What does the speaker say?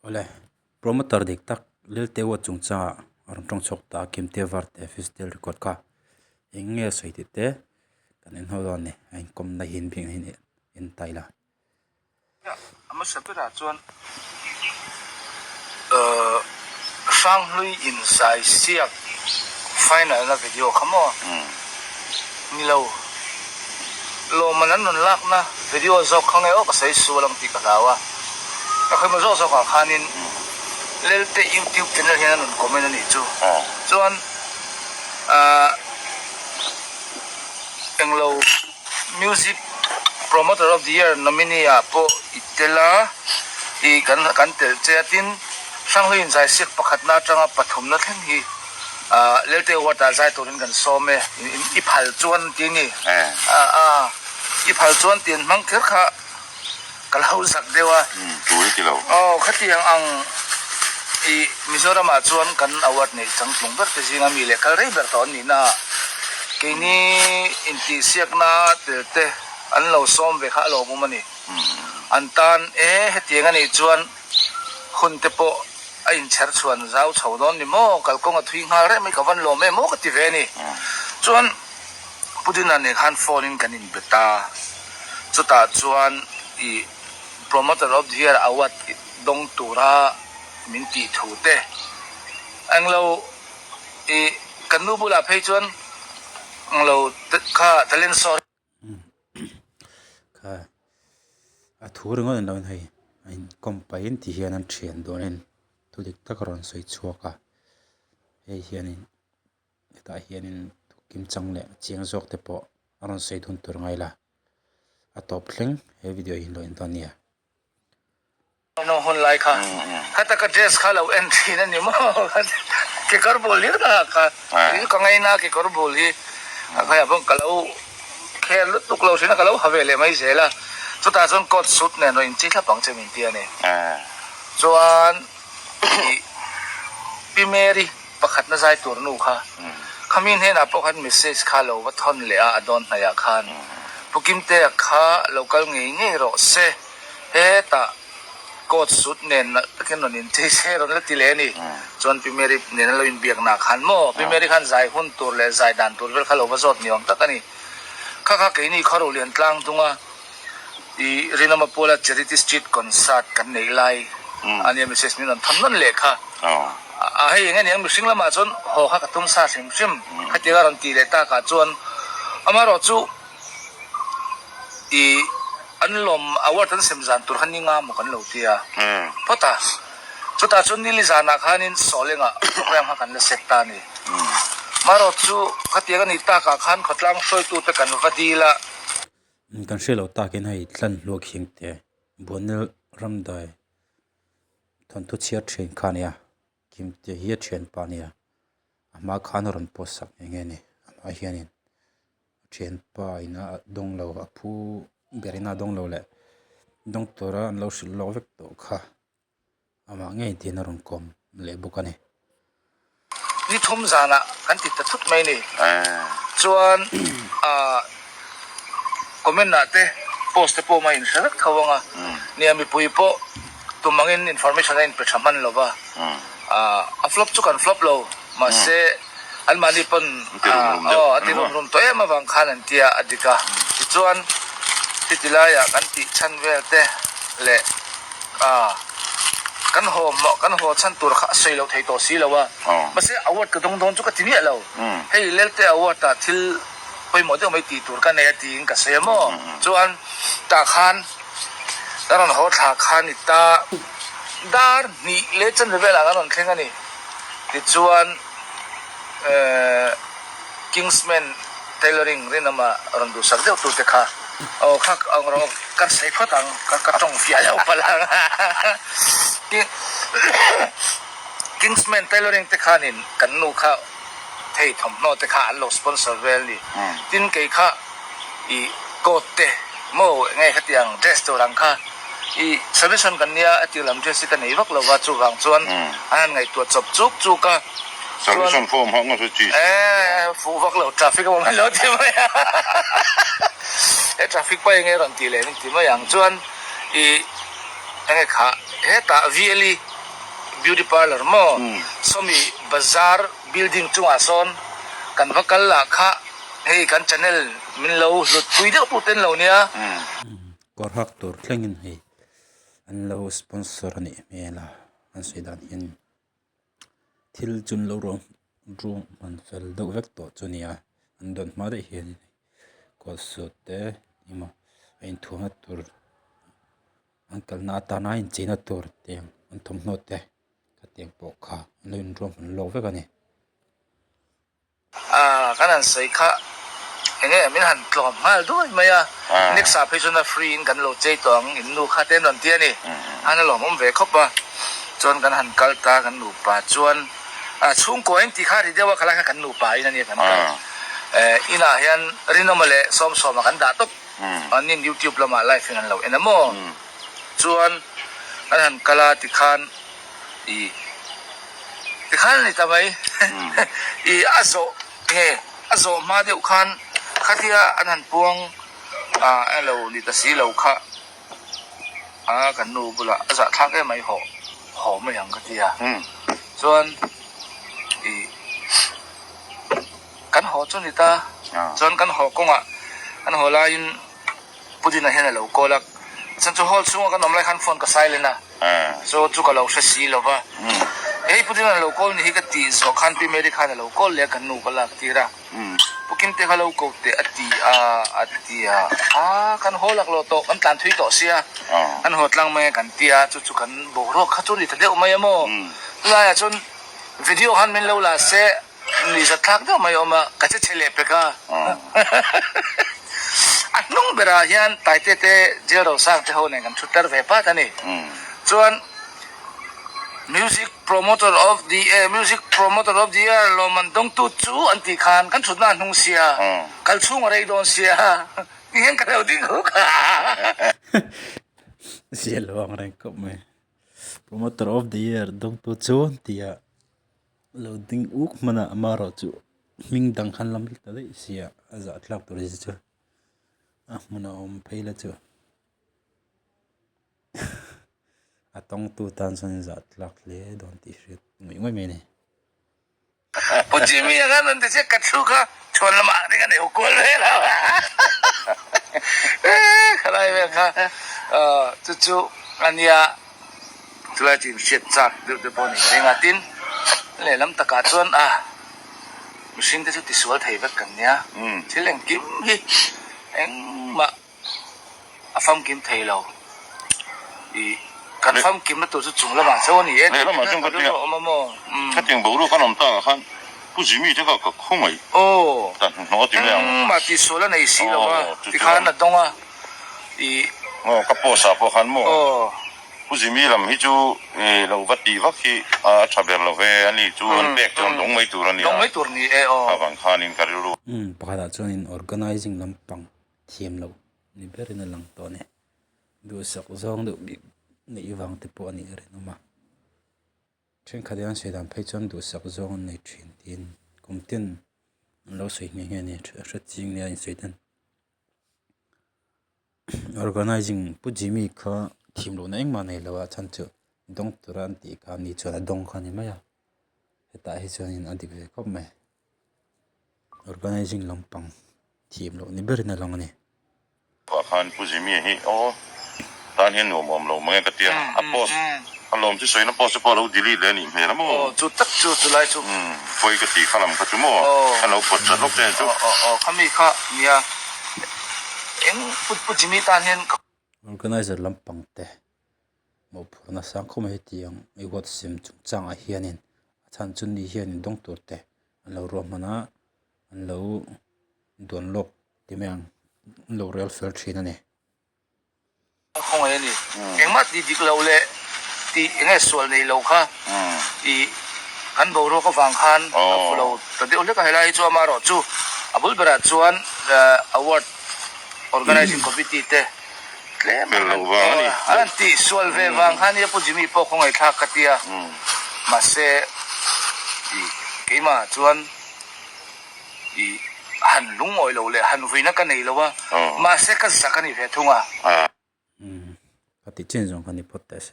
Awle, promoter dik tak Lelte Award chungchangah a rawn tawng chhuak ta a, Kimte Varte Festival record kha eng nge a sawi tih te kan en ho dawn a ni, a inkawmna hi bik in en ta ila. A hmasa berah chuan Hranghlui inzai siak final na video kha maw ni lo lawmman an rawn lakna video zawk kha nge aw ka sawi sual ang tih ka hlau a, ka khawimawh zawk zawkah khanin Lelte YouTube channel hian an rawn comment a nih chu chuan englo Music Promoter of the Year nominee ah pawh i tel a, i kan kan telh che a, tin Hranghlui inzaisiak pakhatna atanga pathumna thleng hi Lelte Award ah zai turin kan sawm e, i phal chuan ti a ni, i phal chuan tih an hmang kher kha ka lo zak deuh a. Tui ti lo. Aw, khatiang ang i Mizoram ah chuan kan award neih changtlung ber te zinga mi leh kal rei ber tawh an nihna ah keini intihsiakna tel te an lo sawm ve kha a lawmawm a ni. An tan e hetiang a nih chuan hun te pawh a inchher chhuan zau chho dawn ni maw, kalkawng a thui nghal reh mai ka van lawm em aw ka ti ve a ni. Chuan. Pu Dina nen khan phone in kan inbe ta, chutah chuan i Promoter of the Year award dawng tura min tih thu te englo i kan nu bulah phei chuan englo kha talent show Kha a thu ringawt an lo in hei a inkawm pahin ti hian an thian dawnin thu dik tak a rawn sawi chhuak a, hei hianin. Hetah hianin thu kimchang leh chiang zawk te pawh a rawn sawi dun tur ngai la, a tawp thleng he video hi lo en dawn nia. Naw hun lai kha khata ka dress kha lo en thin a ni maw kekawr bul hlir ka ha kha ih ka ngaina kekawr bul hi a khaiah pawh ka lo khel lutuk lo thin a ka lo ha ve leh mai zel a chutah chuan coat suit nen rawn inchei thlap ang che min ti a ni chuan ih Pi Mary Pakhatna zai tur nu kha khami hnenah pawh khan message kha lo va thawn leh a, a dawn hnaihah khan Pu Kimtea kha lo kal ngei ngei rawh se, hetah coat suit nen nalh takin rawn inchei se rawn la ti leh a ni. Chuan Pi Mary nen an lo inbiaknaah khan maw Pi Mary khan zai hun tur leh zai dan tur vel kha lo va zawt ni awm tak a ni. Kha kha keini Khawruhlian tlang dunga i Rinawma Puala Charity Street Concert kan neih lai a nia message min rawn thawn nawn leh kha. A hei eng aniang mihring lamah chuan haw kha ka tum sa hrim hrim khatiang a rawn tih leh takah chuan amaherawh chu i an lawm award an sem zan tur kha ni nga maw kan lo ti a phawt a chutah chuan nili zanah khanin Sawlengah program kha kan la set ta a ni amaherawh chu khatiang a nih takah khan khawtlang hruaitute kan va dil a. Kan hre lo takin hei tlan hluak hing te Buanel Ramdai Thawnthu chhiar thin kha a nia, Kimte hi a thianpa a nia, a hma khan a rawn post sak nghe nghe a ni, amah hianin a thianpa in a dawng lo a phu ber in a dawng lo leh dawng tura an lo hrilh lawk vek tawh kha amah ngei tiin a rawn kawm leh bawk a ni. Ni thum zanah kan ti ta thut mai ni. Chuan comment ah te post te pawh mah in hre vek tho ang a. Nia mipui pawh tum angin information a inpe tha hman lo va. A flop chu kan flop lo mahse anmahni pawn aw a ti rum rum tawh em avang khan an tia a dik a. Tichuan heti laiah kan tih chhan vel te leh. A, kan haw maw, kan haw chhan tur kha a sawi loh thei tawh si lo a. Mahse award ka dawng dawn chu ka ti miah lo. Hei Lelte award ah thil pawimawh deuh mai tih tur ka nei a tiin ka sawi a maw. Chuan tah khan ka rawn haw thla kha ni ta dar hnih leh chanve velah kan rawn thleng a ni. Tichuan Kingsman Tailoring rinawma rawn duhsak deuh tute kha aw kha ang rawh kan sawi phawt ang ka ka tawng fiah deuh palh ang Kingsman Tailoring te khanin kan nu kha thei thawmhnaw te kha an lo sponsor vel a ni tin kei kha i coat te maw enge khatiang dress tur ang kha i salvation kan nia a tir lam dress hi ka nei vak lova chuvang chuan an han ngaihtuah chawp chuk chuk a. Salvation form hak nga chu chi. Eh fuh vak lo traffic a awm lo ti mai a he traffic pa enge rawn tih leh ni ti mai ang chuan i enge kha hetah VLE. Beauty Parlour maw sawmi bazar building chungah sawn kan va kal lah kha hei kan channel min lo hlut pui deuh tu ten lo nia. Kawr hak tur thlengin hei an lo sponsor a nih hmel a an sawi dan hian thil chu an lo ruang hman fel deuh vek tawh chu a ni a an dawn hma daih hian coat suit te emaw a inthuamna tur. An kalna atana incheina tur tiang an thawmhnaw te khatiang pawh kha an lo inruam hman lawk vek a ni. Aaa kan han sawi kha eng nge min han tlawm nghal duai mai a, next ah phei chuan a free in kan lo chei tawh ang in nu kha te an rawn ti a ni, han a lawmawm ve khawp a, chuan kan han kal ta kan nupa chuan a chhungkua in ti kha ri deuh a khalai kha kan nupa in a nia kan kal eh inah hian Rinawma leh Sawmsawma kan dah tawp. Mahniin YouTube lamah live in an lo en a maw? Chuan an han kal a tikhan i tikhan a ni ta mai i a zawh nge a zawh hma deuh khan khatia an han puang a a lo ni ta si lo kha a kan nu bulah a zahthlak em mai haw haw mai ang ka ti a chuan i. Kan haw chu ni ta. Chuan kan haw kawngah kan haw laiin Pu Dina hian a lo call a, chuan chu hall chhunga kan awm lai khan phone ka silent a, chu chu ka lo hre si lo va. Hei Pu Dina a lo call ni hi ka tih zawh khan Pi Mary khan a lo call leh a, kan nu ka lak tir a, Pu Kimte kha lo ko teh a ti a, a ti a, aa kan haw lak lo tawh, kan tlan thui tawh sia, kan haw tlang mai a kan ti a, chu chu kan boruak kha chu ni ta deuh mai a maw? Chulaiah chuan video khan min lo la se. Ni zat thlak deuh mai a awm a, ka che chhe leh pek a. A hnung berah hian Taite te Jail Rosang te ho nen kan thut tar ve pat a ni. Chuan Music Promoter of the Year, Music Promoter of the Year lawmman dawngtu chu an tih khan kan thutna a hnung sia, kal chhung a rei dawn sia, ti hian ka lo ding huk a. Ziah lo ang reng khawp mai. Promoter of the Year dawngtu chu an ti a. Lo ding uk hman a amaherawh chu hming dang khan lam ta daih si a a zah tlak tur hi chu a hmun a awm phei la chu a tawngtu tan chuan zah tlak hle dawn tih hriat ngawih ngawih mai a ni. Pu Jimmy a khan rawn ti chiah ka thu kha chhuan lamah ring a nei kual vel a khalai vel kha chu chu a nia. Chulai chu inhriat chak deuh te pawh a ni ka ring a, tin lehlam takah chuan a mihring te chu tisual thei vek kan nia, thil engkim hi engmah a famkim thei lo, ih kan famkim na tur chu chung lamah chauh a ni e tih Lehlamah chuan ka tia khatiang boruak an awm takah khan Pu Jimmy te kha ka khawngaih ta hnuhnawh a ti mai ang. Engmah tisual a nei si lo a, tikhan a dawng a, ih. Aw ka post ah pawh khan maw. Pu Jimmy lam hi chu lo va tih vak hi a tha ber lo ve a ni chu an pek chuan dawng mai tur a ni a, Dawng mai tur ni e aw. Avang khanin ka rilru. Umm pakhatah chuanin organizing lampang thiam loh ni berin a lang tawh a ni. Duhsak zawng deuh bik neih vang te pawh a nih a rinawm a. Thenkhat hian sawi dan phei chuan duhsak zawng an nei thin tiin kum tin an lo sawi nghe nghe a ni a hre ching nia a insawi dan. Organizing Pu Jimmy kha thim lohna engmah nei lo a chhan chu dawng tura an tih kha ni chuan a dawng kha a ni mai a hetah hi chuanin a dik ve khawp mai organizing lampang thim loh ni berin a lang a ni. Tah khan Pu Jimmy hi aw tan hian nuam awm lo mang e ka tia a post a lawm chu sawina post te pawh a lo delete leh a nih hmel a maw. Aw chu tak chu chulai chu. Umm pawi ka tih kha lam kha chu maw a lo pawt chat lawk che chu. Aw aw khami kha nia eng Pu Pu Jimmy tan hian ka. Organizer lampang te mawhphurhna sang khawp mai hetiang i huat sem chungchangah hianin a chhan chu ni hianin dawng tur te an lo ruahman a an lo duan lawk ti mai ang an lo rel fel thin a ni. Khawngaih a ni. Engmah tih dik lo leh tih eng nge sual nei lo kha i kan boruak avang khan a phu lo ta deuh hlek a helai hi chu amaherawh chu a bul berah chuan award organizing committee te tlem an han tih sual ve vang khan nia Pu Jimmy pawh khawngaih thlak ka tia mahse i keimah chuan I han lungawi lo leh han vuina ka nei lo a, mahse ka zak a ni ve thung a. Umm ka ti chen zawng kha ni phawt teh se.